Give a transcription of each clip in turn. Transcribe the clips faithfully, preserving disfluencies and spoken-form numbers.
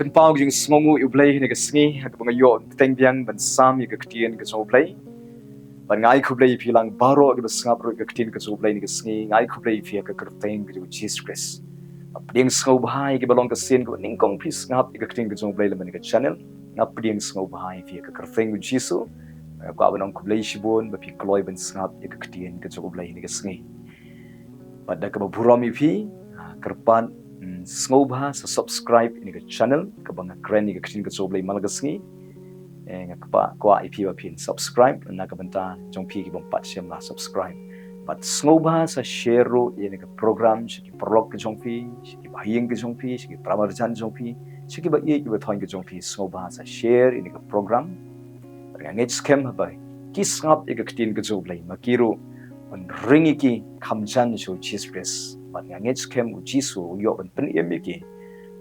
Pynpaw ka jingsngewnguh ïa U Blei ha kane ka sngi, ha kaba nga ïoh bteng biang ban sam ïa ka ktien ka jong U Blei. Bad nga ai khublei ïa phi lang baroh kiba sngap ruh ïa ka ktien ka jong U Blei ha kane ka sngi, nga ai khublei ïa phi ha ka kyrteng ka jong U Jisu Khrist. Nga pdiang sngewbha ïa kiba long ka sien kaba nyngkong phi sngap ïa ka ktien ka jong U Blei lyngba kane ka channel. Nga pdiang sngewbha ïa phi ha ka kyrteng U Jisu. Nga kwah ban ong khublei shibun ba phi kloi ban sngap ïa ka ktien ka jong U Blei ha kane ka sngi. Bad da kaba burom ïa phi, ah, kyrpad, mm, sngewbha sa subscribe ïa kane ka channel kaba nga kren ïa ka ktien ka jong U Blei man la ka sngi. Eh, nga kwah, kwah ïa phi ba phin subscribe, na ka bynta jong phi kibym pat shym la subscribe. Bad sngewbha sa share ruh ïa kane ka program sha ki paralok ka jong phi, sha ki bahaïing ka jong phi, sha ki paramarjan jong phi, sha kiba ïeit kiba thoiñ ka jong phi, sngewbha sa share ïa kane ka program. Bad nga ngeit skhem haba ki sngap ïa ka ktien ka jong U Blei, ma ki ruh yn ring ïa ki kham jan sha U Jisu Khrist. Bad nga ngeit skhem U Jisu u ïoh ban pynim ïa ki,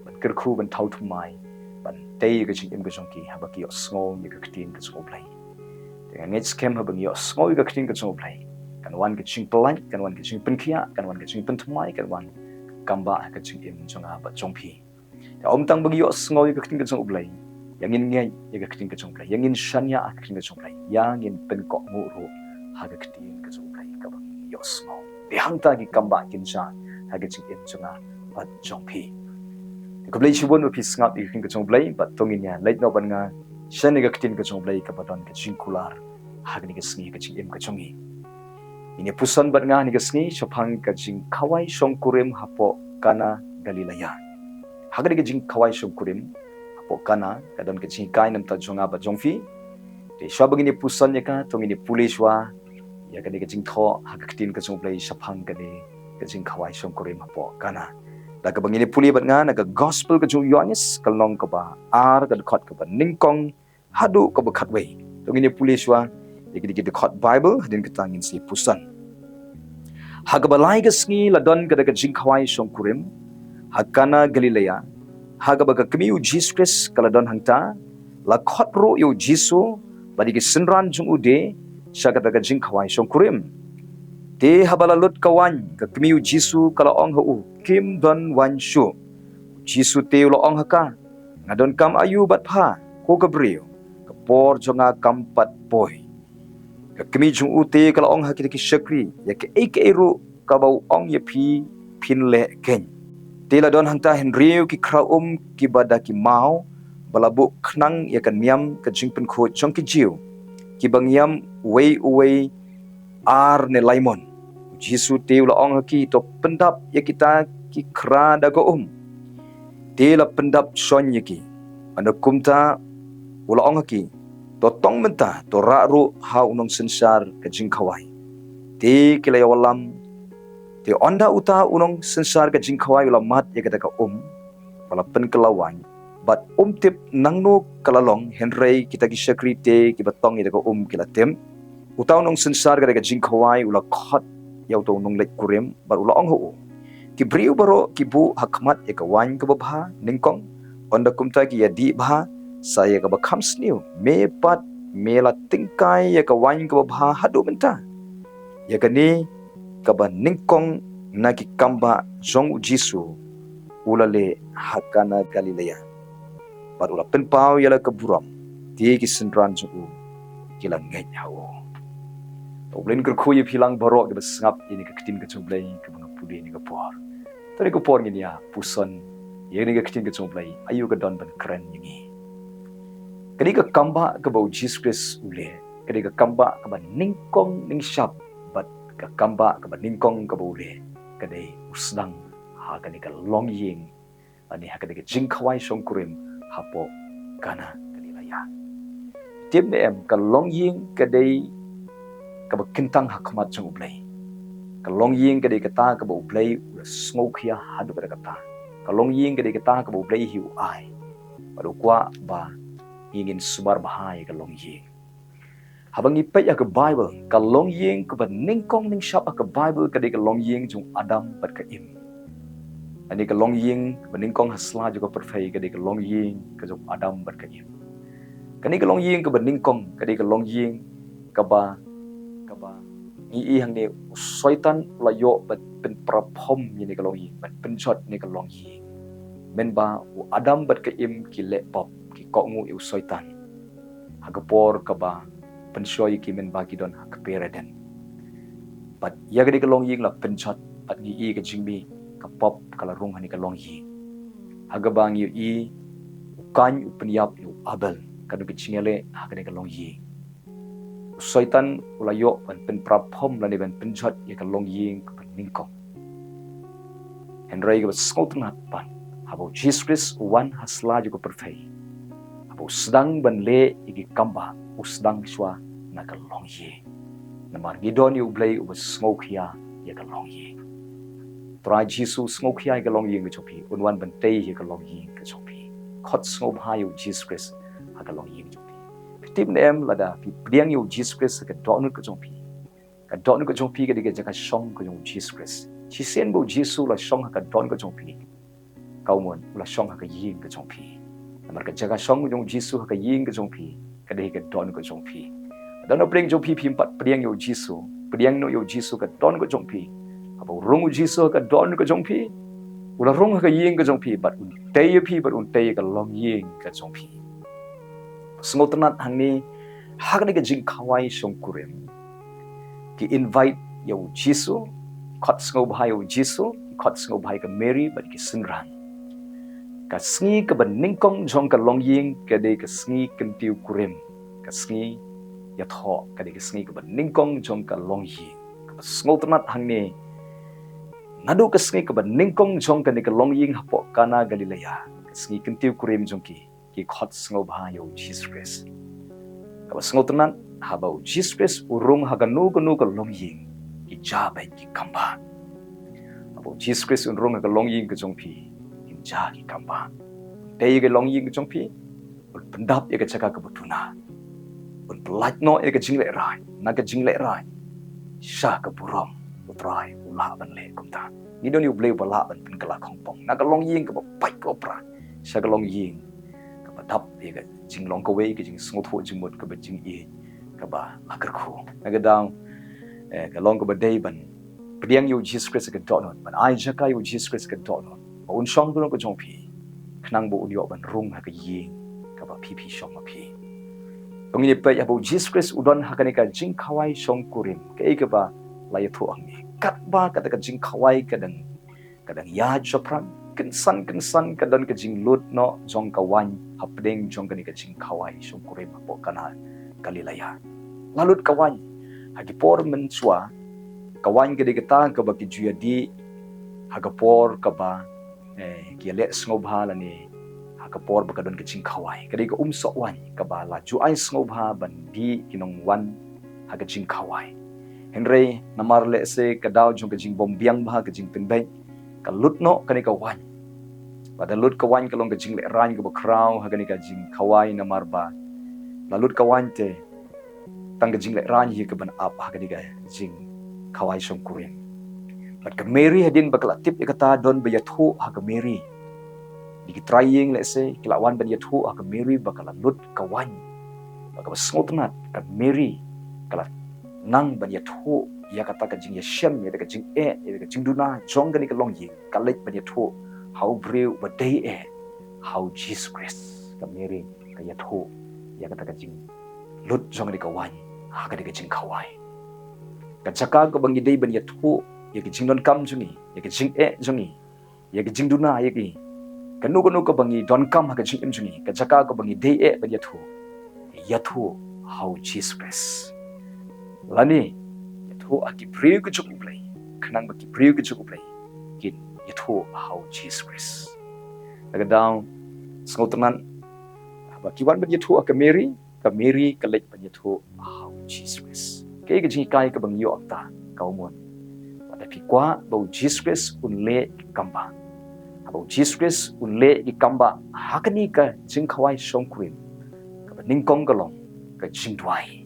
ban kyrkhu, ban thaw thymmai, ban tei ïa ka jingim ka jong ki haba ki ïohsngew ïa ka ktien ka jong U Blei. Te nga ngeit skhem haba ngi ïohsngew ïa ka ktien ka jong U Blei, kan wan ka jingpyllait, kan wan ka jingpynkhiah, kan wan ka jingpynthymmai, kan wan ka kambah ha ka jingim jong nga bad jong phi. Te ym tang ba ngi ïohsngew ïa ka ktien ka jong U Blei, ïa ngin ngeit ïa ka ktien ka jong U Blei, ïa ngin shaniah ha ka ktien ka jong U Blei, ïa ngin pynkohnguh ruh ha ka ktien ka jong U Blei kaba ngi ïohsngew. Te hangta ki kambah kin jia ha ka jingim jong nga bad jong phi. Te khublei shibun ba phi sngap ïa ka ktien ka jong U Blei, bad to ngin ïa leit noh bad nga sha kane ka ktien ka jong U Blei kaba don ka jingkular ha kane ka sngi ha ka jingim ka jong ngi. Ngin ïa puson bad nga ha kane ka sngi shaphang ka jingkhawai shongkurim hapoh Kana Galilea. Ha kane ka jingkhawai shongkurim hapoh Kana, ka don ka jinghikai na ka bynta jong nga bad jong phi. Te shuwa ba ngin ïa puson ïa ka, to ngin ïa pule shuwa ïa kane ka jingthoh ha ka ktien ka jong U Blei shaphang kane ka jingkhawai shongkurim hapoh Kana. Da kaba ngin ïa pule bad nga na ka Gospel ka jong u Ïoannis, ka lynnong kaba ar, ka dkhot kaba nyngkong haduh kaba khatwei. To ngin ïa pule shuwa ïa kine ki dkhot Baibl, hadien kata ngin sa ïa puson. Ha kaba lai ka sngi la don kata ka jingkhawai shongkurim ha Kana Galilea, ha kaba ka kmie U Jisu Khrist ka la don hangta. La khot ruh ïa U Jisu bad ïa ki synran jong u de sha kata ka jingkhawai shongkurim. Te haba la lut ka waiñ, ka kmie U Jisu ka la ong ha u, "Kim don waiñ shuh." U Jisu te u la ong ha ka, "Nga donkam aïu bad pha, ko ka briew? Ka por jong nga kam pat poi." Ka kmie jong u te ka la ong ha kita ki shakri, "Ïa kaei kaei ruh kaba u ong ïa phi, phin leh keiñ." Te la don hangta hynriew ki khraw um kiba da ki maw, ba la buh khnang ïa ka niam ka jingpynkhuid jong ki Jiw, kiba ngiam uwei uwei ar ne lai mon. U Jisu te u la ong ha ki, "To pyndap ïa kita ki khra da ka um." Te la pyndap shon ïa ki. Ynda kumta u la ong ha ki, "To tong mynta, to rah ruh ha u nongsynshar ka jingkhawai." Te ki la ïa wallam. Te ynda uta u nongsynshar ka jingkhawai u la mad ïa kata ka um ba la pynkylla waiñ, bad um tip nangno ka la long, hynrei kita ki shakri te kiba tong ïa kata ka um ki la tip. Uta u nongsynshar kata ka jingkhawai u la khot ïa uta u nongleit kurim bad u la ong ha u, "Ki briew baroh ki buh ha khmat ïa ka waiñ kaba bha nyngkong, ynda kumta ki ïa dih bha sa ïa kaba kham sniew. Me pat, me la tyngkai ïa ka waiñ kaba bha haduh mynta." Ïa kane kaba nyngkong na ki kambah jong U Jisu u la leh ha Kana Galilea, bad u la pynpaw ïa la ka burom. Te ki synran jong u ki la ngeit ha u. To U Blei un kyrkhu ïa phi lang baroh kiba sngap ïa kane ka ktien ka jong U Blei kaba nga pule ha kane ka por. To ha kane ka por ngin ïa puson ïa kane ka ktien ka jong U Blei, aïu ka don ban kren ïa ngi. Kane ka kambah kaba U Jisu Khrist u leh, kane ka kambah kaba nyngkong nyngshap, bad ka kambah kaba nyngkong kaba u leh, ka dei u sdang ha kane ka longïing, lane ha kane ka jingkhawai shongkurim hapoh Kana Galilea. Tip ne em, ka longïing ka dei kaba kyntang ha khmat jong U Blei. Ka longïing ka dei kata kaba U Blei u la sngewkhia haduh katta katta. Ka longïing ka dei kata kaba U Blei hi u ai. Bad u kwah ba ngi ngin sumar bha ïa ka longïing. Haba ngi peit ha ka Baibl, ka longïing kaba nyngkong nyngshap ha ka Baibl ka dei ka longïing jong u Adam bad ka Im. Kane ka longïing kaba nyngkong ha sla jong ka pyrthei ka dei ka longïing ka jong u Adam bad ka Im. Kane ka longïing kaba nyngkong ka dei ka longïing kaba, kaba ngi i hangne u Soitan u la ïoh ban pynpra phom ïa kane ka longïing, ban pynjot ïa kane ka longïing. Mynba u Adam bad ka Im ki leh pop, ki kohnguh ïa u Soitan ha ka por kaba pynshoi ïa ki mynba ki don ha ka kper Eden. Bad ïa kane ka longïing la pynjot, bad ngi i ka jingmih, ka pop ka la rung ha kane ka longïing. Ha kaba ngi i u Kain u pynïap ïa u Abel, ka don ka jingïaleh ha kane ka longïing. U Soitan u la ïoh ban pynpra phom lane ban pynjot ïa ka longïing kaba nyngkong. Hynrei kaba sngewtynnat pat, haba u Jisu Khrist u wan ha sla jong ka pyrthei, haba u sdang ban leh ïa ki kambah, u sdang shuwa na ka longïing. Namar ngi don ïa u Blei uba sngewkhia ïa ka longïing. Trai Jisu sngewkhia ïa ka longïing ka jong phi, un wan ban tei ïa ka longïing ka jong phi. Khot sngewbha ïa u Jisu Khrist ha ka longïing ka jong phi. Phi tip ne em, lada phi pdiang ïa u Jisu Khrist ha ka dohnud ka jong phi, ka dohnud ka jong phi ka dei ka jaka shong ka jong u Jisu Khrist. Shisien ba u Jisu u la shong ha ka dohnud ka jong phi, ka u mon u la shong ha ka ïing ka jong phi. Namar ka jaka shong ka jong u Jisu ha ka ïing ka jong phi ka dei ka dohnud ka jong phi. Dohnud pdiang jong phi, phim pat pdiang ïa u Jisu, pdiang noh ïa u Jisu ha ka dohnud ka jong phi. Haba u rung u Jisu ha ka dohnud ka jong phi, u la rung ha ka ïing ka jong phi, bad un tei ïa phi, bad un tei ïa ka longïing ka jong phi. Sngewtynnat hangne, ha kane ka jingkhawai shongkurim, ki invite ïa u Jisu, khot sngewbha ïa u Jisu, khot sngewbha ïa ka Mary bad ki synran. Ka sngi kaba nyngkong jong ka longïing ka dei ka sngi kyntiew kurim, ka sngi ïathoh, ka dei ka sngi kaba nyngkong jong ka longïing. Kaba sngewtynnat hangne, naduh ka sngi kaba nyngkong jong kane ka longïing hapoh Kana Galilea, ka sngi kyntiew kurim jong ki, ki khot sngewbha ïa u Jisu Khrist. Kaba sngewtynnat, haba u Jisu Khrist u rung ha kano kano ka longïing, ki ja beit ki kambah. Haba u Jisu Khrist un rung ha ka longïing ka jong phi, kin ja ki kambah. Tei ïa ka longïing ka jong phi, un pyndap ïa ka jaka kaba duna, un pyllait noh ïa ka jinglehrain, na ka jinglehrain sha ka burom. U Trai u lah ban leh kumta. Ngi don ïa u Blei uba lah ban pynkylla khongpong na ka longïing kaba pait kaba pra sha ka longïing kaba dap ïa ka jinglong kawei, ka jingsngewthuh jingmut, kaba jingïeit kaba la kyrkhu. Na ka daw, eh, ka long kaba dei ban pdiang ïa u Jisu Khrist ha ka dohnud, ban ai jaka ïa u Jisu Khrist ha ka dohnud, ba un shong ha ka dohnud ka jong phi, khnang ba un ïoh ban rung ha ka ïing kaba phi phi shong ma phi. Tang ngin ïa peit, haba u Jisu Khrist u don ha kane ka jingkhawai shongkurim, kaei kaba la ïathuh hangne? Katba kata ka jingkhawai ka dang, ka dang ïaid shaphrang, kynsan kynsan ka don ka jinglut noh jong ka waiñ hapdeng jong kane ka jingkhawai shongkurim hapoh Kana Galilea. La lut ka waiñ. Ha ki por mynshuwa, ka waiñ ka dei kata kaba ki ju ïadih ha ka por kaba, eh, ki ïaleh sngewbha lane ha ka por ba ka don ka jingkhawai. Ka dei ka umsoh waiñ kaba la ju ai sngewbha ban dih ki nongwan ha ka jingkhawai. Hynrei namar lehse ka daw jong ka jingbymbiang bha, ka jingpynbeit, ka lut noh kane ka waiñ. Bad da lut ka waiñ ka long ka jinglehrain kaba khraw ha kane ka jingkhawai, namar ba la lut ka waiñ te tang ka jinglehrain hi kaban ap ha kane ka jingkhawai shongkurim. Bad ka Mary, hadien ba ka la tip ïa kata, don ba ïathuh ha ka Mary. Dei ki trai ïing lehse ki la wan ban ïathuh ha ka Mary ba ka la lut ka waiñ. Bad kaba sngewtynnat, ka Mary ka la nang ban ïathuh ïa kata ka jingïashem, ïa kata ka jingeh, ïa kata ka jingduna jong kane ka longïing. Ka leit ban ïathuh ha u briew uba dei eh, ha u Jisu Khrist. Ka Mary ka ïathuh ïa kata ka jinglut jong kane ka waiñ ha kane ka jingkhawai. Ka jaka kaba ngi dei ban ïathuh ïa ka jingdonkam jong ngi, ïa ka jingeh jong ngi, ïa ka jingduna, ïa ka, kano kano kaba ngi donkam ha ka jingim jong ngi, ka jaka kaba ngi dei eh ban ïathuh, ïathuh ha u Jisu Khrist. Lane ïathuh ha ki briew ki jong u Blei, khnang ba ki briew ki jong u Blei kin ïathuh ha u Jisu Khrist. Na ka daw, sngewtynnat, haba ki wan ban ïathuh ha ka Mary, ka Mary ka leit ban ïathuh ha u Jisu Khrist. Kaei ka jinghikai kaba ngi ïoh mynta? Ka u mon, lada phi kwah ba u Jisu Khrist un leh ki kambah, haba u Jisu Khrist un leh ki kambah ha kane ka jingkhawai shongkurim, kaba nyngkong ka long ka jingduwai.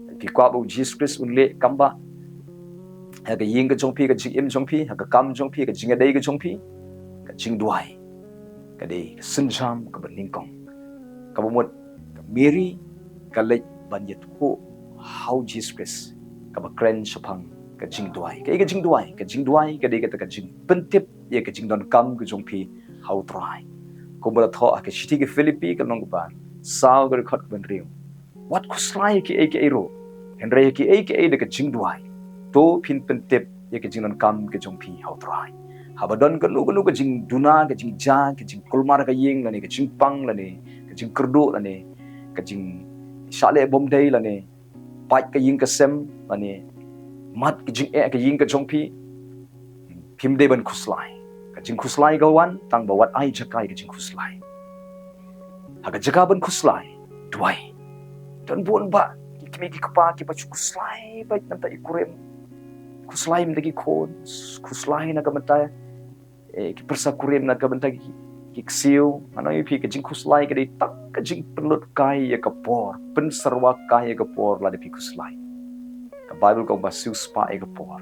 Lada phi kwah ba u Jisu Khrist un leh kambah ha ka ïing ka jong phi, ka jingim jong phi, ha ka kam jong phi, ka jingïadei ka jong phi, ka jingduwai ka dei ka sienjam kaba nyngkong. Kaba mut, ka Mary ka leit ban ïathuh ha u Jisu Khrist, kaba kren shaphang ka jingduwai. Kaei ka jingduwai? Ka jingduwai ka dei kata ka jingpyntip ïa ka jingdonkam ka jong phi ha U Trai. Kumba la thoh ha ka shithi ki Philippi ka lynnong kaba saw ka dkhot kaba hynriew. Wat khuslai ïa kiei kiei ruh, hynrei ïa kiei kiei da ka jingduwai to phin pyntip ïa ka jingdonkam ka jong phi ha U Trai. Haba don kano kano ka jingduna, ka jingjia, ka jingkulmar ka ïing lane ka jingpang lane ka jingkyrduh lane ka jingshah leh bymdei lane pait ka ïing ka sem lane mat ka jingeh ka ïing ka jong phi, phim dei ban khuslai. Ka jingkhuslai ka wan tang ba wat ai jaka ïa ka jingkhuslai. Ha ka jaka ban khuslai, duwai. Don bun bah ki kmie ki kpa kiba shu khuslai beit namar i kurim. Khuslai mynta ki khun, khuslai na ka bynta eh, ki pyrsa kurim na ka bynta ki, ki ksiew. Ngan ong ïa phi, ka jingkhuslai ka dei tang ka jingpynlut kai ïa ka por, pynsyrwa kai ïa ka por lada phi khuslai. Ka Baibl ka ong ba siew spah ïa ka por.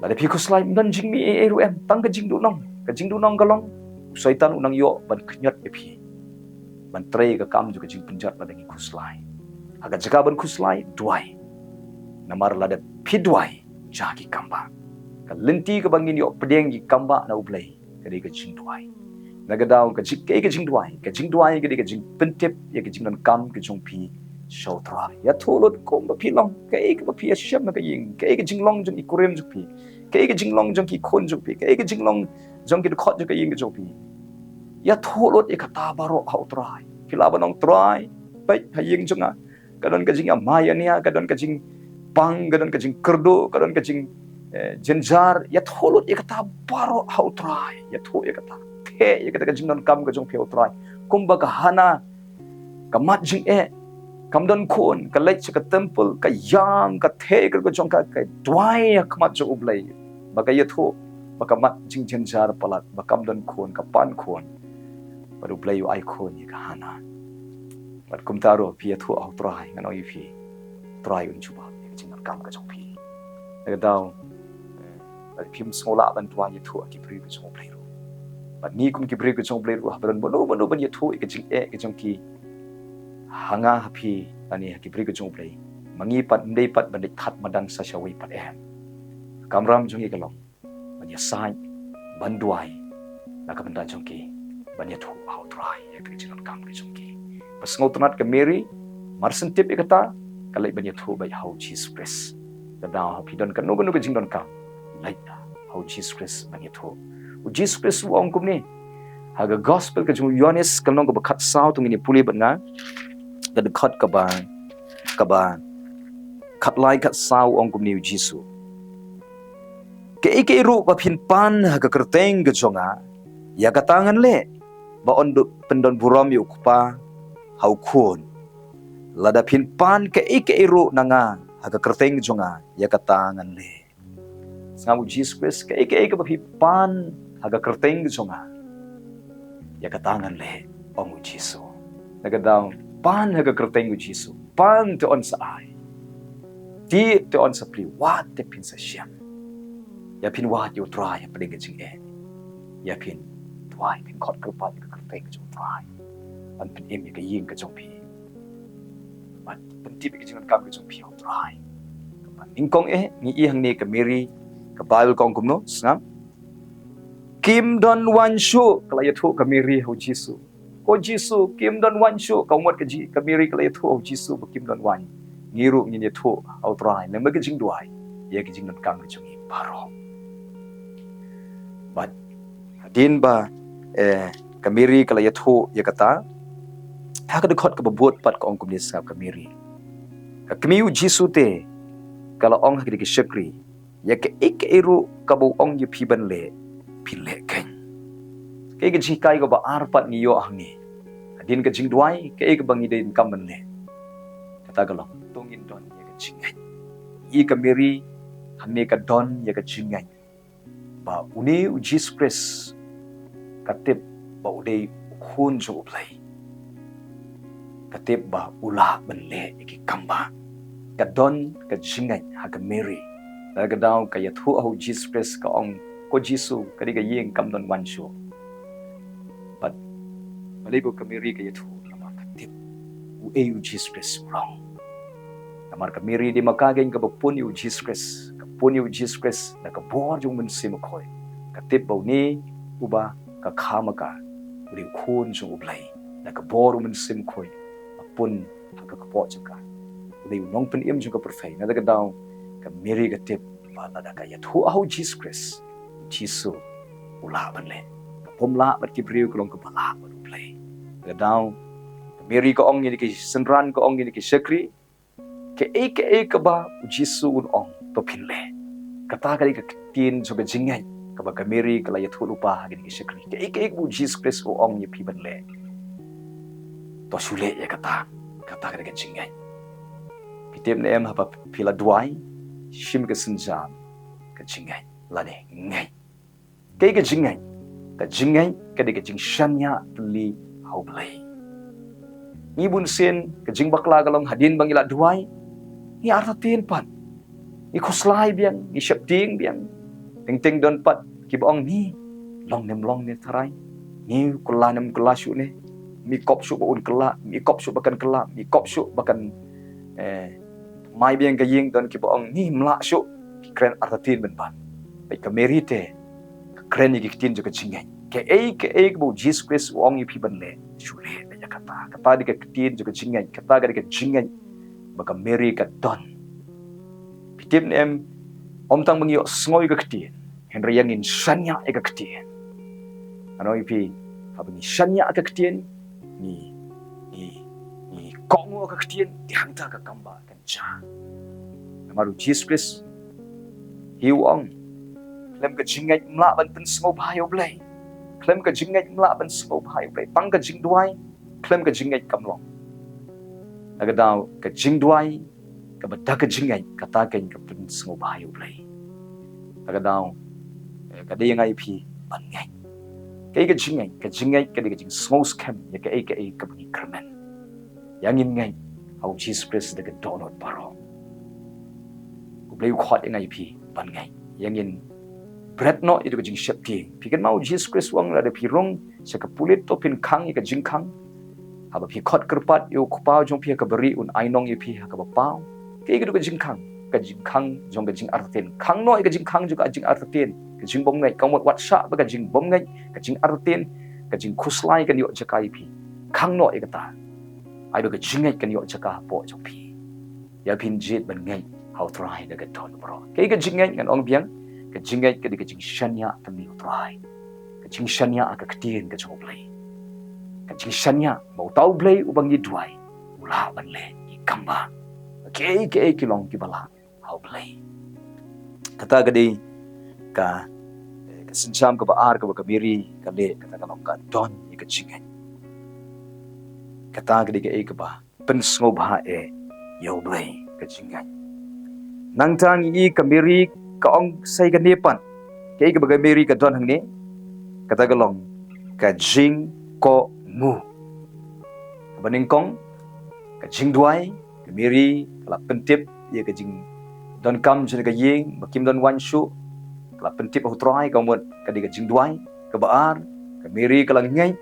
Lada phi khuslai ym don jingmih ei ei ruh em, tang ka jingduhnong. Ka jingduhnong ka long u Soitan u nang ïoh ban khñiot ïa phi, ban trei ka kam jong ka jingpynjot lada ngi khuslai. Ha ka jaka ban khuslai, duwai. Namar lada phi duwai, jia ki kambah. Ka lynti kaba ngin ïoh pdiang ki kambah na U Blei ka dei ka jingduwai. Na ka daw ka jing, kaei ka jingduwai? Ka jingduwai ka dei ka jingpyntip ïa ka jingdonkam ka jong phi sha U Trai. Ïathuh lut kumba phi long, kaei kaba phi ïashem ha ka ïing, kaei ka jinglong jong i kurim jong phi, kaei ka jinglong jong ki khun jong phi, kaei ka jinglong jong ki dkhot jong ka ïing ka jong phi. Ïathuh lut ïa kata baroh ha U Trai. Phi lah ban ong, Trai, peit ha ïing jong nga ka don ka jingïamai ïania, ka don ka jingpang, ka don ka jingkyrduh, ka don ka jing, eh, jynjar. Ïathuh lut ïa kata baroh ha U Trai. Ïathuh ïa kata. Theh ïa kata ka jingdonkam ka jong phi ha U Trai. Kumba ka Hana, ka mat jingeh, kam don khun, ka leit sha ka temple, ka ïam, ka theh ïa ka jong ka, ka duwai ha khmat jong U Blei. Ba ka ïathuh ba ka mat jingjynjar palat, ba kam don khun, ka pan khun. Bad U Blei u ai khun ïa ka Hana. Bad kumta ruh phi ïathuh ha U Trai, ngan ong ïa phi, U Trai un jubab ïa ka jingdonkam ka jong phi. Na ka daw, eh, lada phim sngew lah ban duwai, ïathuh ha ki briew ka jong U Blei ruh. Bad ngi kum ki briew ka jong U Blei ruh, haba don mano mano ban ïathuh ïa ka jingeh ka jong ki ha nga, ha phi, lane ha ki briew ka jong U Blei, ma ngi pat ym dei pat ban leit khat madan sa shawei pat em. Ka kamram jong ngi ka long ban ïasaid, ban duwai na ka bynta jong ki, ban ïathuh ha U Trai ïa ka jingdonkam ka jong ki. Ba sngewtynnat ka Mary, mar shen tip ïa kata, ka leit ban ïathuh beit ha U Jisu Khrist. Lada phi don kano kano ka jingdonkam, leit ha U Jisu Khrist ban ïathuh. U Jisu Khrist u ong kumne ha ka Gospel ka jong u Ïohannes ka lynnong kaba khatsaw, to ngin ïa pule bad nga, ka dkhot kaba, kaba khatlai khatsaw, u ong kumne u Jisu: Kaei kaei ruh ba phin pan ha ka kyrteng ka jong nga, ïa kata ngan leh, ba yn pyndonburom ïa U Kpa ha U Khun. Lada phin pan kaei kaei ruh na nga ha ka kyrteng ka jong nga, ïa kata ngan leh. Sngap, u Jisu Khrist, kaei kaei kaba phi pan ha ka kyrteng ka jong nga, ïa kata ngan leh, ong u Jisu. Na ka daw, pan ha ka kyrteng u Jisu, pan te yn sa ai. Tied te yn sa plie, wad te phin sa shem. Ïa phin wad ïa U Trai hapdeng ka jingeh. Ïa phin duwai, phin khot kyrpad ïa ka kyrteng ka jong U Trai, ban pynim ïa ka ïing ka jong phi, ban pyntip ïa ka jingdonkam ka jong phi ha U Trai. Kaba nyngkong eh, ngi i hangne ka Mary, ka Baibl ka ong kumno, sngap: Kim don waiñ shuh, ka la ïathuh ka Mary ha u Jisu. Ko Jisu, kim don waiñ shuh, ka mut ka Ji, ka Mary ka la ïathuh ha u Jisu ba kim don waiñ. Ngi ruh ngin ïathuh ha U Trai lem bad ka jingduwai ïa ka jingdonkam ka jong ngi baroh. Bad hadien ba, eh, ka Mary ka la ïathuh ïa kata, ha ka dkhot kaba bud pat ka ong kumne, sngap ka Mary: Ka kmie u Jisu te ka la ong ha kine ki shakri, ïa kaei kaei ruh kaba u ong ïa phi ban leh, phin leh keiñ. Kaei ka jinghikai kaba ar pat ngi ïoh hangne? Hadien ka jingduwai, kaei kaba ngi dei ban kam ban leh? Kata ka long, to ngin don ïa ka jingngeit. Ïa ka Mary hangne ka don ïa ka jingngeit ba une u Jisu Khrist, ka tip ba u dei u Khun jong U Blei. Ka tip ba u lah ban leh ïa ki kam ba. Ka don ka jingngeit ha ka Mary. Na ka daw ka ïathuh ha u Jisu Khrist, ka ong, ko Jisu, ka dei ka ïing kam don waiñ shuh. Bad balei ba ka Mary ka ïathuh? Namar ka tip uei u Jisu Khrist u long. Namar ka Mary dei ma ka keiñ kaba pun ïa u Jisu Khrist, ka pun ïa u Jisu Khrist da ka bor jong u Mynsiem Bakhuid. Ka tip ba une uba ka kha ma ka, u dei u khun jong U Blei. Da ka bor U Mynsiem Bakhuid, ba pun ha ka kpoh jong ka, u dei u nongpynim jong ka pyrthei. Na kata ka daw, ka Mary ka tip ba lada ka ïathuh ha U Jisu Khrist, U Jisu u lah ban leh. Kaba ym lah bad ki briew ka long kaba lah bad U Blei. Na kata ka daw, ka Mary ka ong ïa kine ki synran, ka ong ïa kine ki shakri, kaei kaei kaba U Jisu un ong, to phin leh. Kata ka dei ka ktien jong ka jingngeit kaba ka Mary ka la ïathuh lypa ha kine ki shakri. Kaei kaei kaba U Jisu Khrist u ong ïa phi ban leh, to shu leh ïa kata. Kata ka dei ka jingngeit. Phi tip ne em, haba phi la duwai, shim ka sienjam ka jingngeit lane ngeit. Kaei ka jingngeit? Ka jingngeit ka dei ka jingshaniah tylli ha U Blei. Ngi bunsien ka jingbakla ka long hadien ba ngi la duwai, ngi artatien pat, ngi khuslai biang, ngi sheptieng biang. Teng teng don pat kiba ong, ngi long nem long ne tharai, ngi kylla nem kylla shuh ne, mi kop shuh ba un kylla, mi kop shuh ba kan kylla, mi kop shuh ba kan, eh, mai biang ka ïing. Don kiba ong, ngi mlah shuh. Ki kren artatien ban ban. Bad ka Mary te ka kren ïa ki ktien jong ka jingngeit. Kaei kaei kaba U Jisu Khrist u ong ïa phi ban leh, shu leh ïa kata. Kata dei ka ktien jong ka jingngeit. Kata ka dei ka jingngeit ba ka Mary ka don. Phi tip ne em, ym tang ba ngi ïohsngew ïa ka ktien, hynrei ïa ngin shaniah ïa ka ktien. Ngan ong ïa phi, haba ngi shaniah ïa ka ktien, ngi, ngi, ngi kohnguh ïa ka ktien, te hangta ka kambah kan jia. Namar U Jisu Khrist hi u ong, khlem ka jingngeit ym lah ban pynsngewbha ïa U Blei. Khlem ka jingngeit ym lah ban sngewbha ïa U Blei. Tang ka jingduwai, khlem ka jingngeit kam long. Na kata ka daw, ka jingduwai kaba da ka jingngeit, kata ka ka pynsngewbha ïa U Blei. Na kata ka daw, eh, ka dei ïa nga ïa phi ban ngeit. Kaei ka jingngeit? Ka jingngeit ka dei ka jingsngewskhem ïa kaei kaei kaba ngi kyrmen. Ïa ngin ngeit ha U Jisu Khrist da ka dohnud baroh. U Blei u khot ïa nga ïa phi ban ngeit. Ïa ngin bret noh ïa ka jingsheptieng. Phi kynmaw U Jisu Khrist u ong, lada phi rung sha ka pulit, to phin khang ïa ka jingkhang. Haba phi khot kyrpad ïa U Kpa jong phi ha kaba rieh, un ai nong ïa phi ha kaba paw. Kaei ka jingkhang? Ka jingkhang jong ka jingartatien. Khang noh ïa ka jingkhang jong ka jingartatien, ka jingbymngeit. Ka mut wat shah ba ka jingbymngeit, ka jingartatien, ka jingkhuslai kan ïoh jaka ïa phi. Khang noh ïa kata. Ai ba ka jingngeit kan ïoh jaka hapoh jong phi. Ïa phin jied ban ngeit ha U Trai da ka dohnud baroh. Kaei ka jingngeit? Ngan ong biang, ka jingngeit ka dei ka jingshaniah tylli ha U Trai. Ka jingshaniah ha ka ktien ka jong U Blei. Ka jingshaniah ba uta U Blei uba ngi duwai u lah ban leh ïa ki kambah. Kaei kaei ki long kiba lah ha U Blei. Kata ka dei ka, ka sienjam kaba ar kaba ka Mary ka leh, kata ka long ka don ïa ka jingngeit. Kata ka dei kaei kaba pynsngewbha eh ïa U Blei, ka jingngeit. Nangta ngi i ka Mary ka ong sa ïa kane pat. Kaei kaba ka Mary ka don hangne? Kata ka long ka jingkohnguh. Kaba nyngkong, ka jingduwai. Ka Mary ka la pyntip ïa ka jingdonkam jong ka ïing ba kim don waiñ shuh. Ka la pyntip ha U Trai, ka mut ka dei ka jingduwai. Kaba ar, ka Mary ka la ngeit.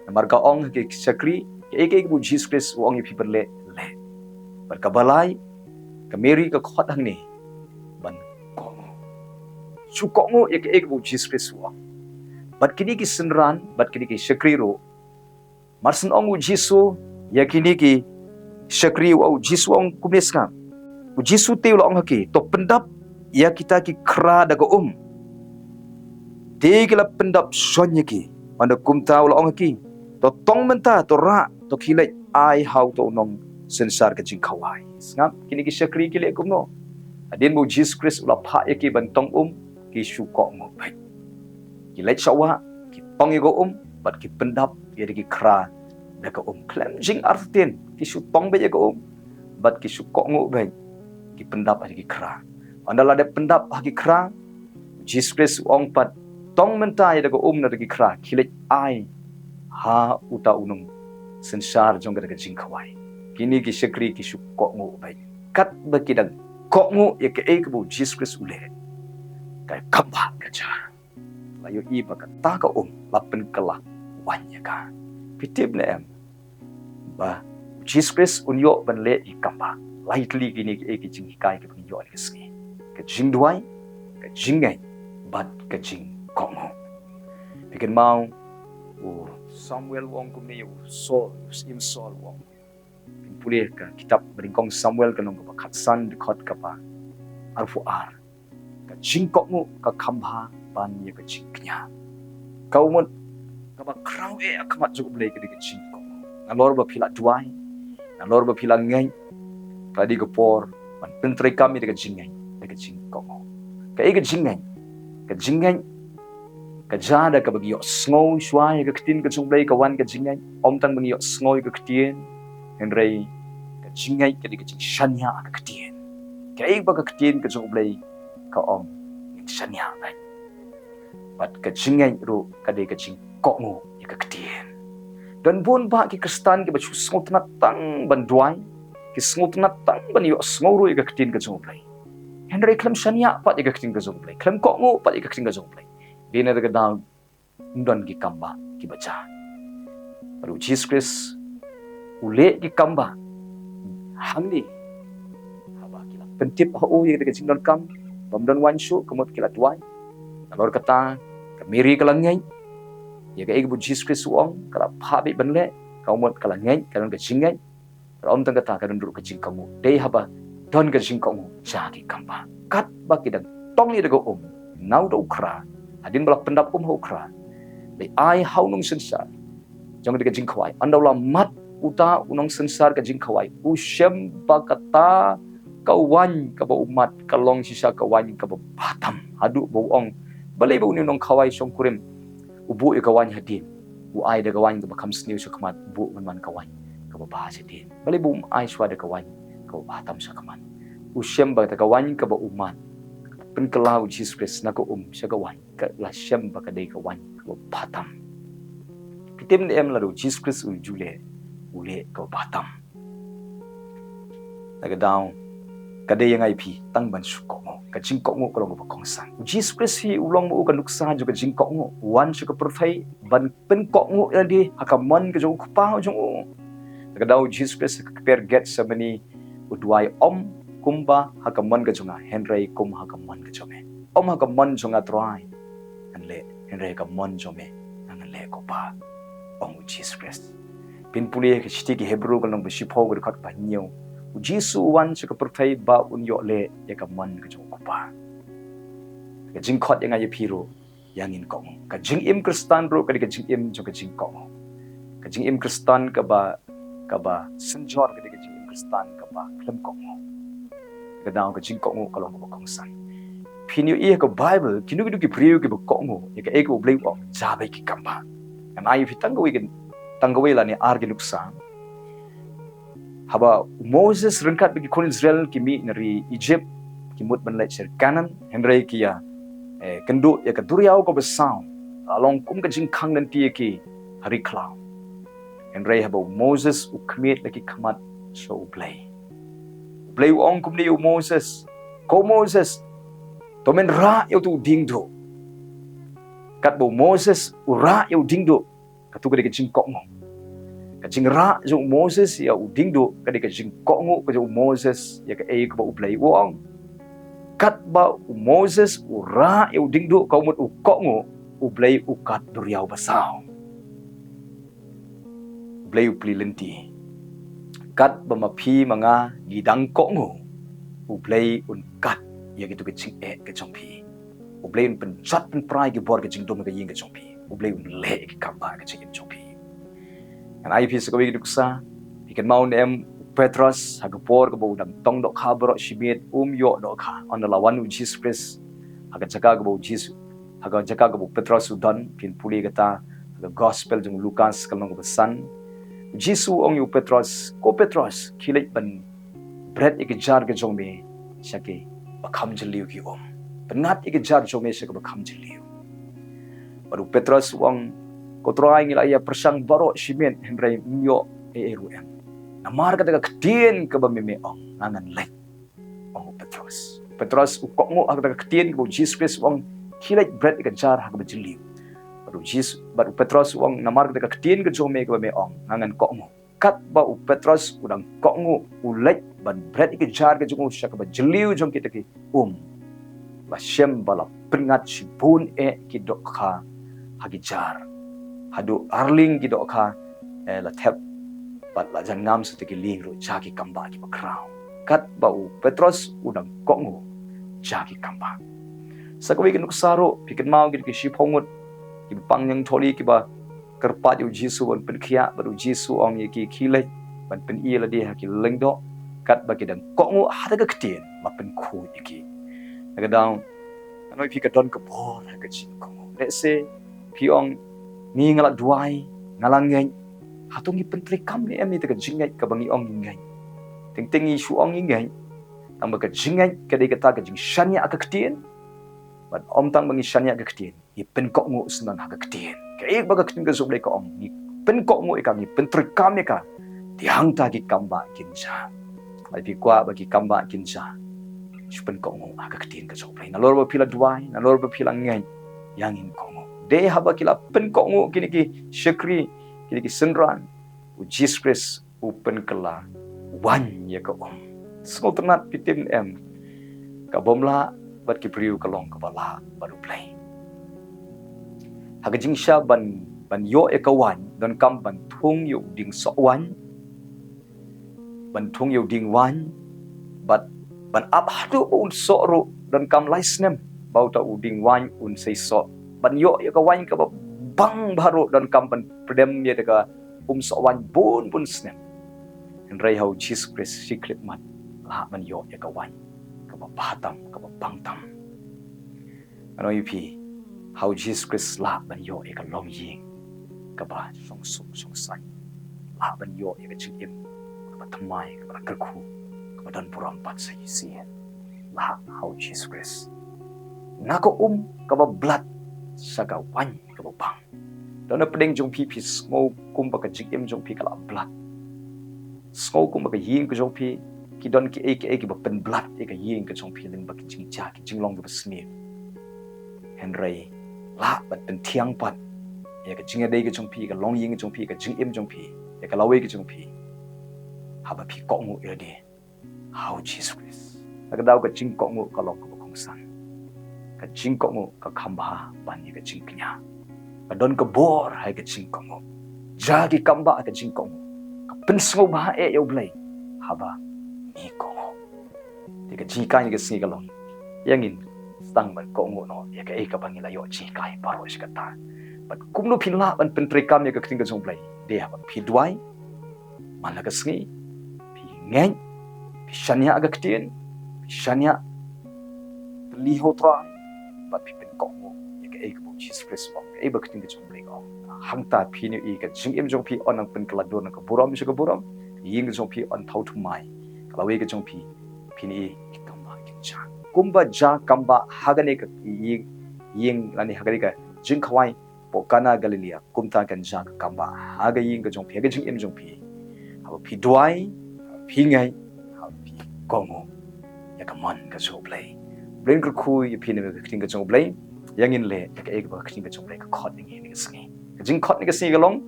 Namar ka ong ha ki shakri, kaei kaei kaba U Jisu Khrist u ong ïa phi ban leh, leh. Bad kaba lai, ka Mary ka khot hangne ban kohnguh. Shu kohnguh ïa kaei kaba U Jisu Khrist u ong. Bad kine ki synran, bad kine ki shakri ruh, mar syn ong U Jisu ïa kine ki shakri, u, U Jisu u ong kumne, sngap. U Jisu te u la ong ha ki, to pyndap ïa kita ki khra da ka um. Te ki la pyndap shon ïa ki. Ynda kumta u la ong ha ki, to tong mynta, to rah, to khie leit ai ha uta u nongsynshar ka jingkhawai. Sngap, kine ki shakri ki leh kumno? Hadien ba U Jisu Khrist u la phah ïa ki ban tong um, ki shu kohnguh beit. Ki leit sha wah, ki tong ïa ka um, bad ki pyndap ïa ki khra da ka um. Khlem jingartatien, ki shu tong beit ïa ka um, bad ki shu kohnguh beit, ki pyndap ïa ki khra. Ynda la dep pyndap ïa ki khra, U Jisu Khrist u ong pat, tong mynta ïa da ka um na da ki khra, khie leit ai ha uta u nongsynshar jong ka da ka jingkhawai. Kine ki shakri ki shu kohnguh beit. Katba ki dang kohnguh ïa kaei kaba U Jisu Khrist u leh, ka kambah ka jia. La ïohi ba kata ka um la pynkylla waiñ ïa ka. Phi tip ne em ba U Jisu Khrist un ïoh ban leh ïa ki kambah? Lai tylli kine ki, ki jinghikai kiba ngi ïoh ha kane ka sngi. Ka jingduwai, ka jingngeit, bad ka jingkohnguh. Phi kynmaw, u Samuel u ong kumne ïa u Saul, u Syiem Saul u ong. Phin pule ka kitab ba nyngkong Samuel ka lynnong kaba khatsan dkhot kaba arphew ar. Ka jingkohnguh ka kham bha ban ïa ka jingkñia. Ka mut kaba khraw eh ha khmat jong U Blei ka dei ka jingkohnguh. Nalor ba phi la duwai, nalor ba phi la ngeit, ka dei ka por ban pyntreikam ïa ka jingngeit da ka jingkohnguh. Kaei ka jingngeit? Ka jingngeit ka jia da kaba ngi ïohsngew shuwa ïa ka ktien ka jong U Blei ka wan ka jingngeit. Ym tang ba ngi ïohsngew ïa ka ktien, hynrei ka jingngeit ka dei ka jingshaniah ha ka ktien. Kaei ba ka ktien ka jong U Blei ka ong, ngin shaniah beit. Bad ka jingngeit ruh ka dei ka jingkohnguh ïa ka ktien. Don bun bah ki Khristan kiba shu sngewtynnat tang ban duwai, ki sngewtynnat tang ban ïohsngew ruh ïa ka ktien ka jong U Blei, hynrei khlem shaniah pat ïa ka ktien ka jong U Blei, khlem kohnguh pat ïa ka ktien ka jong U Blei. Dei na kata ka daw ym don ki kam bah kiba jia. Bad U Jisu Khrist u leh ki kam bah hangne, haba ki la pyntip ha u ïa ka jingdonkam bym don waiñ shuh, ka mut ki la duwai. Nalor kata ka Mary ka la ngeit ïa kaei kaba U Jisu Khrist u ong, ka la phah beit ban leh, ka mut ka la ngeit, ka don ka jingngeit. Bad ym tang kata, ka don ruh ka jingkohnguh. Dei haba don ka jingkohnguh jia ki kam bah. Katba ki dang tong ïa da ka um, na u da u khra, hadien ba la pyndap um ha u khra, leit ai ha u nongsynshar jong ka dei ka jingkhawai. Ynda u la mad uta u nongsynshar ka jingkhawai, u shem ba kata ka waiñ kaba u mad ka long shisha ka waiñ kaba bha tam, haduh ba u ong, balei ba une u nongkhawai shongkurim u buh ïa ka waiñ hadien, u ai da ka waiñ kaba kham sniew shakhmat, u buh ban wan ka waiñ kaba bha shadien. Balei ba um ai shuwa da ka waiñ kaba bha tam shakhmat? U shem ba kata ka waiñ kaba u mad, pynkylla U Jisu Khrist na ka um sha ka waiñ, ka la shem ba ka dei ka waiñ kaba bha tam. Phi tip ne em, lada U Jisu Khrist u ju leh, u leh kaba bha tam. Na kata ka daw ka dei ïa nga ïa phi tang ban shu kohnguh. Ka jingkohnguh ka long kaba kongsan. U Jisu Khrist hi u long ma u ka nuksa jong ka jingkohnguh. U wan sha ka pyrthei ban pynkohnguh ïa lade ha ka mon ka jong u Kpa jong u. Na kata ka daw U Jisu Khrist ha ka kper Gethsemane u duwai, ym kumba ha ka mon ka jong nga, hynrei kum ha ka mon ka jong me. Ym ha ka mon jong nga Trai ngan leh, hynrei ha ka mon jong me ngan leh, ko Pa, ong U Jisu Khrist. Phin pule ha ka shithi ki Hebru ka lynnong ba shiphew ka dkhot ba hynñiew. U Jisu u wan sha ka pyrthei ba un ïoh leh ïa ka mon ka jong u Kpa. Ka jingkhot ïa nga ïa phi ruh, ïa ngin kohnguh. Ka jingim Khristan ruh ka dei ka jingim jong ka jingkohnguh. Ka jingim Khristan kaba, kaba synjor ka dei ka jingim Khristan kaba khlem kohnguh. Ka daw ka jingkohnguh ka long kaba kongsan. Phin ïohi ha ka Baibl, kino kino ki briew kiba kohnguh ïa kaei kaba U Blei u ong, jia beit ki kam bah. Ngan ai ïa phi tang kawei ka, tang kawei lane ar ki nuksa. Haba u Moses ryngkat bad ki khun Israel ki mih na ri Egypt, ki mut ban leit sha ri Kanaan, hynrei ki ïa, eh, kynduh ïa ka duriaw kaba saw, la long kum ka jingkhang lynti ïa ki ha ri khlaw. Hynrei haba u Moses u khmih da ki khmat sha U Blei, U Blei u ong kumne ïa u Moses, ko Moses, to men rah ïa uto u diengduh. Katba u Moses u rah ïa u diengduh, kato ka dei ka jingkohnguh. Ka jingrah jong u Moses ïa u diengduh ka dei ka jingkohnguh ka jong u Moses ïa kaei kaba U Blei u ong. Katba u Moses u rah ïa u diengduh, ka mut u kohnguh, U Blei u kat duriaw basaw. U Blei u plie lynti. Katba ma phi ma nga ngi dang kohnguh, U Blei un kat ïa kito ki jingeh ka jong phi. U Blei un pynjot pynpra ïa ki bor ka jingdum ka ïing ka jong phi. U Blei un leh ïa ki kam bah ha ka jingim jong phi. Ngan ai ïa phi sa kawei ka nuksa. Phi kynmaw ne em, u Petros ha ka por kaba u dang tong dohkha baroh shi miet, um ïoh dohkha. Ynda la wan u Jisu Khrist ha ka jaka kaba u Jisu, ha ka jaka kaba u Petros u don, phin pule kata ha ka Gospel jong u Lukas ka lynnong kaba san. U Jisu u ong ïa u Petros, ko Petros, khie leit ban bret ïa ki jar ki jong me sha kiba kham jylliew ki um. Pynngat ïa ki jar jong me sha kiba kham jylliew. Bad u Petros u ong, ko Trai, ngi la ïa pyrshang baroh shi miet hynrei ym ïoh ei ei ruh em. Namar kata ka ktien kaba me me ong, nga ngan leit, ong u Petros. Petros u kohnguh ha kata ka ktien kaba u Jisu Khrist u ong, khie leit bret ïa ka jar ha kaba jylliew. Bad u Jisu, bad u Petros u ong, namar kata ka ktien ka jong me kaba me ong, nga ngan kohnguh. Katba u Petros u dang kohnguh, u leit ban bret ïa ka jar ka jong u sha kaba jylliew jong kita ki um, la shem ba la pynngat shibun eh ki dohkha ha ki jar. Haduh arlieng ki dohkha, eh, la thep bad la jan ngam sa te ki lieng ruh ja ki kambah kiba khraw. Katba u Petros u dang kohnguh ja ki kambah. Sa kawei ka nuksa ruh, phi kynmaw ki, ki shiphew ngut kiba pang ïa u tholi kiba kyrpad ïa u Jisu ban pynkhiah, bad u Jisu u ong ïa ki, khie leit ban pyni ïa lade ha ki lyngdoh. Katba ki dang kohnguh ha kata ka ktien, la pynkhuid ïa ki. Na ka daw, nga ong ïa phi, ka don ka bor ha ka jingkohnguh. Lehse phi ong, ngi, nga la duwai, nga la ngeit. Hato ngi pyntreikam ne em ïa kata ka jingngeit kaba ngi ong ngi ngeit? Teng teng ngi shu ong ngi ngeit, tangba ka jingngeit ka dei kata ka jingshaniah ha ka ktien. Bad ym tang ba ngi shaniah ha ka ktien, ngi pynkohnguh sngewbha ha ka ktien. Kaei ba ka ktien ka jong U Blei ka ong, ngi pynkohnguh ïa ka, ngi pyntreikam ïa ka, te hangta ki kambah kin ja. Lada phi kwah ba ki kambah kin ja, shu pynkohnguh ha ka ktien ka jong U Blei. Nalor ba phi la duwai, nalor ba phi la ngeit, ïa ngin kohnguh. Dei haba ki la pynkohnguh kine ki shakri, kine ki synran, u Jisu Khrist u pynkylla waiñ ïa ka um. Sngewtynnat, phi tip ne em, ka bym lah bad ki briew ka long kaba lah bad U Blei. Ha ka jingshah ban, ban ïoh ïa ka waiñ, donkam ban thung ïa u dieng soh waiñ, ban thung ïa u dieng waiñ, bad ban ap haduh ba un soh ruh, donkam lai snem ba uta u dieng waiñ un sei soh. Ban ïoh ïa ka waiñ kaba bang bha ruh, donkam ban pdem ïa ka um soh waiñ bun bun snem. Hynrei ha u Jisu Khrist shi khyllipmat lah ban ïoh ïa ka waiñ kaba bha tam, kaba bang tam. Nga ong ïa phi, ha u Jisu Khrist lah ban ïoh ïa ka longïing kaba shongsuk shongsaiñ. Lah ban ïoh ïa ka jingim kaba thymmai, kaba la kyrkhu, kaba don burom bad sa shisien. Lah ha u Jisu Khrist. Na ka um kaba blat sha ka waiñ kaba bang. Don na pdeng jong phi, phi sngew kumba ka jingim jong phi ka la blat. Sngew kumba ka ïing ka jong phi, ki don kiei kiei kiba pynblat ïa ka ïing ka jong phi lyngba ki jingjia, ki jinglong kiba sniew. Hynrei lah ban pynthiang pat ïa ka jingïadei ka jong phi, ka longïing ka jong phi, ka jingim jong phi, ïa ka lawei ka jong phi, haba phi kohnguh ïa lade ha u Jisu Khrist. Na ka daw, ka jingkohnguh ka long kaba kongsan. Ka jingkohnguh ka kham bha ban ïa ka jingkñia. Ka don ka bor ha ka jingkohnguh. Ja ki kambah ha ka jingkohnguh. Ka pynsngewbha eh ïa U Blei haba ngi kohnguh. Te ka jinghikai kane ka sngi ka long, ïa ngin sdang ban kohnguh noh ïa kaei kaba ngi la ïoh jinghikai baroh shi katta. Bad kumno phin lah ban pyntreikam ïa ka ktien ka jong U Blei? Dei haba phi duwai man la ka sngi, phi ngeit, phi shaniah ha ka ktien, phi shaniah tylli ha u Trai, bad phi pynkohnguh ïa kaei kaba u Jisu Khrist u ong, kaei ba ka ktien ka jong U Blei ka ong. Hangta phin ïohi ka jingim jong phi yn nang pynkylla dur na ka burom sha ka burom, ka ïing ka jong phi yn thaw thymmai, ka lawei ka jong phi, phin ïohi ki kambah kin ja. Kumba ja kambah ha kane ka ïing, ïing lane ha kane ka jingkhawai hapoh Kana Galilea, kumta kan ja ka kambah ha ka ïing ka jong phi, ha ka jingim jong phi. Haba phi duwai, haba phi ngeit, haba phi kohnguh ïa ka mon ka jong U Blei. U Blei un kyrkhu ïa phi na ka ktien ka jong U Blei. Ïa ngin leh ïa kaei kaba ka ktien ka jong U Blei ka khot ïa ngi kane ka sngi. Ka jingkhot kane ka sngi ka long,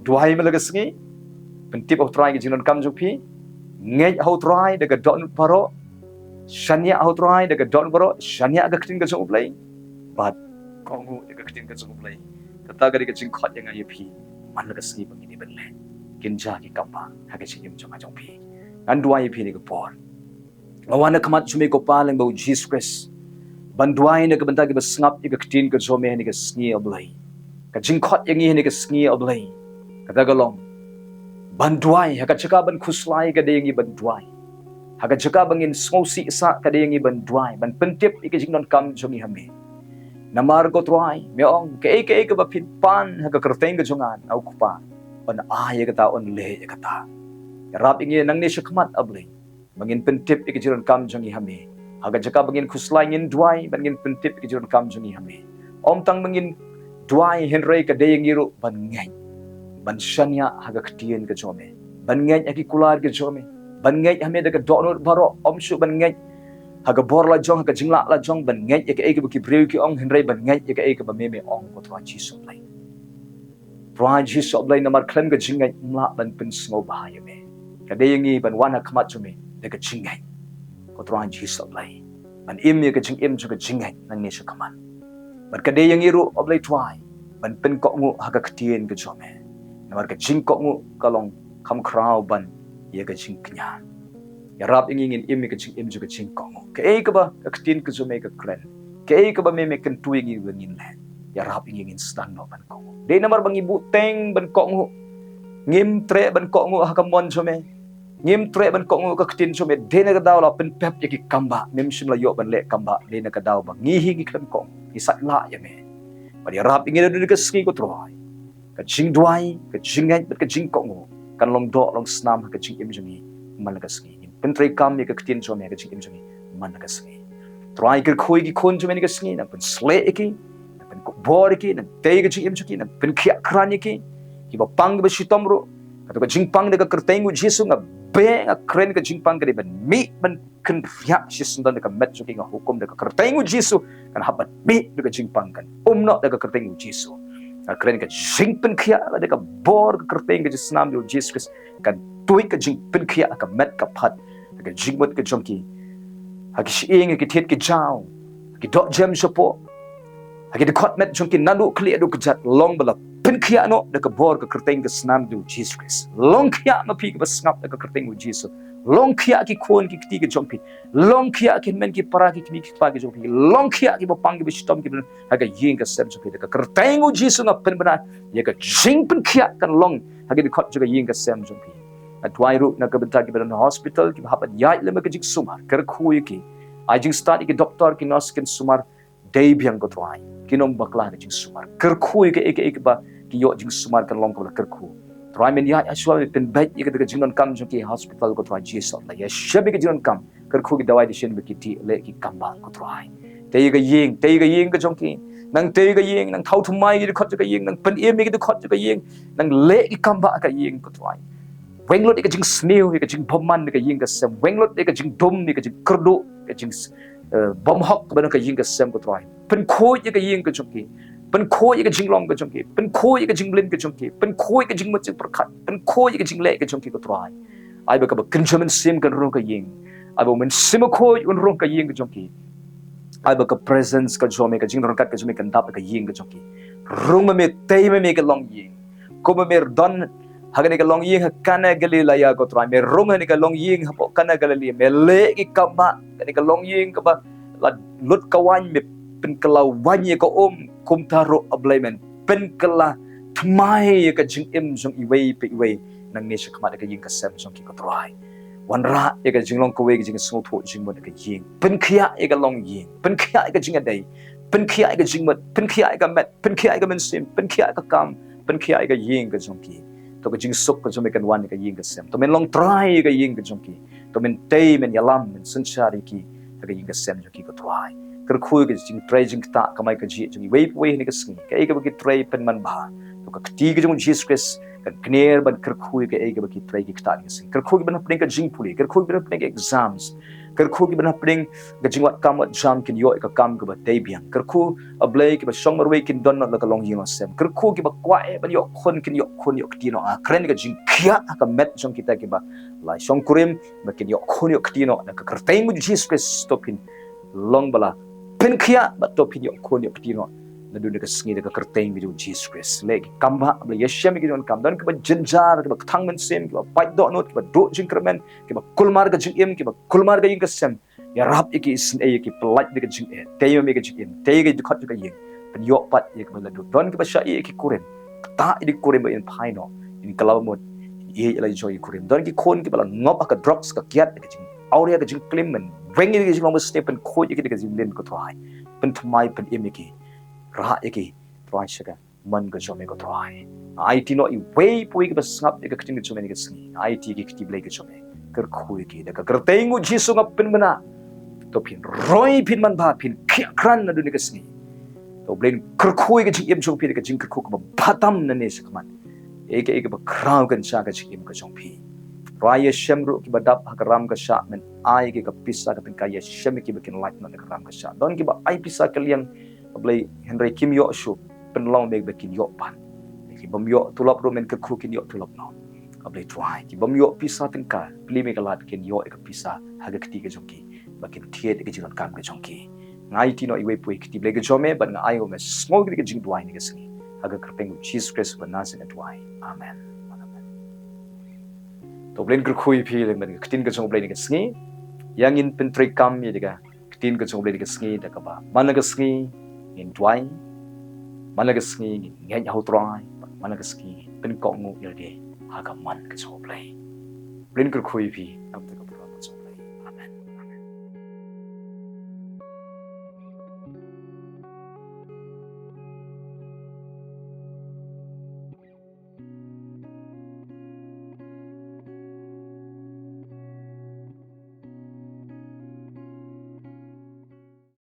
duwai man la ka sngi, pyntip ha u Trai ka jingdonkam jong phi, ngeit ha u Trai da ka dohnud baroh, shaniah ha u Trai da ka dohnud baroh, shaniah ka ktien ka jong U Blei, bad kohnguh ïa ka ktien ka jong U Blei. Kata ka dei ka jingkhot ïa nga ïa phi man la ka sngi ba ngin ïa pynleit. Kin ja ki kambah ha ka jingim jong nga jong phi. Ngan duwai ïa phi ha kane ka por. Nga wan ha khmat jong me ko Pa lyngba u Jisu Khrist, ban duwai na ka bynta kiba sngap ïa ka ktien ka jong me ha kane ka sngi, A Blei. Ka jingkhot ïa ngi ha kane ka sngi, A Blei, kata ka long ban duwai. Ha ka jaka ban khuslai ka dei ïa ngi ban duwai. Ha ka jaka ba ngin sngewsih sah ka dei ïa ngi ban duwai, ban pyntip ïa ka jingdonkam jong ngi ha me. Namar ko Trai, me ong, kaei kaei kaba phin pan ha ka kyrteng ka jong nga, na u Kpa yn ai ïa kata, yn leh ïa kata. Ïarap ïa ngi nangne shakhmat, A Blei, ba ngin pyntip ïa ka jingdonkam jong ngi ha me. Ha ka jaka ba ngin khuslai, ngin duwai, ba ngin pyntip ïa ka jingdonkam jong ngi ha me. Ym tang ba ngin duwai, hynrei ka dei ïa ngi ruh ban ngeit, ban shaniah ha ka ktien ka jong me, ban ngeit ha ki kular ka jong me, ban ngeit ha me da ka dohnud baroh. Ym shuh ban ngeit ha ka bor la jong, ha ka jinglah la jong, ban ngeit ïa kaei kaba ki briew ki ong, hynrei ban ngeit ïa kaei kaba me, me ong, ko Trai Jisu Blei. Trai Jisu Blei, namar khlem ka jingngeit ym lah ban pynsngewbha ïa me. Ka dei ïa ngi ban wan ha khmat jong me da ka jingngeit, ko Trai Jisu Blei, ban im ïa ka jingim jong ka jingngeit nangne shakhmat. Bad ka dei ïa ngi ruh, A Blei Trai, ban pynkohnguh ha ka ktien ka jong me. Namar ka jingkohnguh ka long kham khraw ban ïa ka jingkñia. Ïarap ïa ngi ngin im ïa ka jingim jong ka jingkohnguh. Kaei kaba ka ktien ka jong me ka kren, kaei kaba me me kyntu ïa ngi ba ngin leh, ïarap ïa ngi ngin sdang noh ban kohnguh. Dei namar ba ngi buhteng ban kohnguh, ngim treh ban kohnguh ha ka mon jong me, ngim treh ban kohnguh ka ktien jong me, dei na ka daw la pynpep ïa ki kambah, mem shym la ïoh ban leh kambah, dei na ka daw ba ngi hi ngi khlem kohnguh, ngi sait lah ïa me. Bad ïarap ïa ngi na ka sngi ko Trai, ka jingduwai, ka jingngeit bad ka jingkohnguh kan long doh long snam ha ka jingim jong ngi man la ka sngi. Ngin pyntreikam ïa ka ktien jong me ha ka jingim jong ngi man la ka sngi. Trai, kyrkhu ïa ki khun jong me na ka sngi, nang pynsleh ïa ki, nang pynkupbor ïa ki, nang tei ïa ka jingim jong ki, nang pynkhiah krat ïa ki. Kiba pang kiba shitom ruh, kato ka jingpang da ka kyrteng u Jisu nga beh, nga kren ka jingpang ka dei ban mih ban kynriah shisyndon da ka met jong ki, nga hukum da ka kyrteng u Jisu kan hap ban mih da ka jingpang, kan um noh da ka kyrteng u Jisu. Nga kren ka jingpynkhiah lada ka bor ka kyrteng ka jingsnam jong u Jisu Khrist kan tuid ka jingpynkhiah ha ka met ka phad, ha ka jingmut ka jong ki, ha ki shyieng, ha ki thied ki jaw, ha ki doh jem shapoh, ha ki dkhot met jong ki naduh khlieh haduh kjat, long ba la pynkhiah noh da ka bor ka kyrteng ka snam jong u Jisu Khrist. Long khiah ma phi kiba sngap da ka kyrteng u Jisu. Long khiah ki khun ki kti ki jong phi. Long khiah ki hynmen ki para ki kmie ki kpa ki jong phi. Long khiah kiba pang kiba shitom kiba ha ka ïing ka sem jong phi. Da ka kyrteng u Jisu nga pynbna ïa ka jingpynkhiah kan long ha ki dkhot jong ka ïing ka sem jong phi. Nga duwai ruh na ka bynta kiba don hospital, kiba hap ban ïaid lem bad ka jingsumar. Kyrkhu ïa ki. Ai jingstad ïa ki doktor, ki nurse, ki sumar, dei biang ko Trai. Ki nongbakla ka jingsumar. Kyrkhu ïa kaei kaei kaba ki ïoh jingsumar kan long kaba la kyrkhu. Trai, men ïaid ha shuwa, men pynbeit ïa kata ka jingdonkam jong ki ha hospital ko Trai Jisu. La ïashem ïa ka jingdonkam. Kyrkhu ki dawai dashin ba ki dih leh ki kambah ko Trai. Tei ïa ka ïing, tei ïa ka ïing ka jong ki. Nang tei ïa ka ïing, nang thaw thymmai ïa ki dkhot jong ka ïing, nang pynim ïa ki dkhot jong ka ïing, nang leh ki kambah ha ka ïing ko Trai. Weng lut ïa ka jingsniew, ïa ka jingbymman ïa ka ïing ka sem. Weng lut ïa ka jingdum, ïa ka jingkyrduh, ka jing, eh, bymhok kaba don ha ka ïing ka sem ko Trai. Pynkhuid ïa ka ïing ka jong ki. Pynkhuid ïa ka jinglong ka jong ki. Pynkhuid ïa ka jingmlien ka jong ki. Pynkhuid ïa ka jingmut jingpyrkhat. Pynkhuid ïa ka jingleh ka jong ki ko Trai. Ai ba kaba kynja mynsiem kan rung ha ka ïing. Ai ba u Mynsiem Bakhuid un rung ha ka ïing ka jong ki. Ai ba ka presence ka jong me, ka jingryngkat ka jong me kan dap ha ka ïing ka jong ki. Rung ma me, tei ma me ha ka longïing. Kumba me don ha kane ka longïing ha Kana Galilea ko Trai, me rung ha kane ka longïing hapoh Kana Galilea, me leh ki kambah ha kane ka longïing kaba la lut ka waiñ, me pynkylla waiñ ïa ka um. Kumta ruh A Blei, men pynkylla thymmai ïa ka jingim jong iwei pa iwei nangne shakhmat ha ka ïing ka sem jong ki ko Trai. Wanrah ïa ka jinglong kawei ka jingsngewthuh jingmut ha ka ïing. Pynkhiah ïa ka longïing, pynkhiah ïa ka jingïadei, pynkhiah ïa ka jingmut, pynkhiah ïa ka met, pynkhiah ïa ka mynsiem, pynkhiah ïa ka kam, pynkhiah ïa ka ïing ka jong ki. To ka jingsuk ka jong me kan wan ïa ka ïing ka sem. To men long trai ïa ka ïing ka jong ki. To men tei, men ïalam, men synshar ïa ki ha ka ïing ka sem jong ki ko Trai. Kyrkhu ïa ka jingtrei jingktah kamai kajih jong iwei pa iwei ha kane ka sngi. Kaei kaba ki trei, pynman bha. To ka kti ka jong u Jisu Khrist kan kner ban kyrkhu ïa kaei kaba ki trei ki ktah ha kane ka sngi. Kyrkhu kiba na pdeng ka jingpule, kyrkhu kiba na pdeng ka exams, kyrkhu kiba na pdeng ka jingwad kam wad jam kin ïoh ïa ka kam kaba dei biang. Kyrkhu A Blei, kiba shong marwei kin don noh la ka longïing longsem. Kyrkhu kiba kwah eh ban ïoh khun kin ïoh khun ïoh kti noh. Nga kren ka jingkhiah ha ka met jong kita kiba la shongkurim ba kin ïoh khun ïoh kti noh. Da ka kyrteng u Jisu Khrist to phin long ba la pynkhiah bad to phin ïoh khun ïoh kti noh. Naduh kane ka sngi da ka kyrteng u Jisu Khrist. Leh ki kambah, A Blei, ïashem ïa ki jingdonkam. Don kiba jynjar, kiba kthang mynsiem, kiba pait dohnud, kiba duh jingkyrmen, kiba kulmar ka jingim, kiba kulmar ka ïing ka sem. Ïarap ïa ki, isynei ïa ki, pyllait da ka jingeh. Tei ma me ka jingim, tei ïa ka dkhot jong ka ïing. Pynïoh pat ïa kaba la duh. Don kiba shah ïeh ïa ki kurim. Ktah ïa ki kurim ba in phai noh, in kylla mut, in ïeit ïa la jong ïa ki kurim. Don ki khun kiba la ngop ha ka drugs, ka kiad, ka jingawria, ka jingklim, men weng ïa ki jinglong basniew, pynkhuid ïa ki da ka jingmlien ko Trai. Pynthymmai, pynim ïa ki. Rah ïa ki Trai sha ka mon ka jong me ko Trai. Nga aiti noh iwei pa iwei kiba sngap ïa ka ktien ka jong me ha kane ka sngi. Nga aiti ïa ki kti Blei ka jong me. Kyrkhu ïa ki da ka kyrteng u Jisu nga pynbna. To phin roi, phin man bha, phin khiah krat naduh kane ka sngi. To Blei kyrkhu ïa ka jingim jong phi da ka jingkyrkhu kaba bha tam nangne shakhmat. Ïa kaei kaba khraw kan sha ka jingim ka jong phi. Trai, ïashem ruh kiba dap ha ka ram ka shah, men ai ïa ki ka pisa ka tyngka, ïashem ïa ki ba kin lait noh na ka ram ka shah. Don kiba ai pisa ka liang, A Blei, hynrei kim ïoh shuh. Pynlong me ba kin ïoh pat. Ki bym ïoh tulop ruh men kyrkhu kin ïoh tulop noh. A Blei Trai, ki bym ïoh pisa tyngka, plie me ka lad kin ïoh ïa ka pisa ha ka kti ka jong ki, ba kin thied ïa ka jingdonkam ka jong ki. Nga aiti noh iwei pa iwei kti Blei ka jong me, bad nga ai ïa u, me sngew ïa ka jingduwai ha kane ka sngi. Ha ka kyrteng u Jisu Khrist ba ngan sa duwai. Amen. Amen. To, U Blei un kyrkhu ïa phi lyngba ka ktien ka jong U Blei ïa kane ka sngi. Ïa ngin pyntreikam ïa ka ktien ka jong U Blei ïa kane ka sngi da kaba man la ka sngi ngin duwai, man la ka sngi ngin ngeit ha U Trai, man la ka sngi ngin pynkohnguh ïa lade ha ka mon ka jong U Blei. U Blei un kyrkhu ïa phi. Ap da ka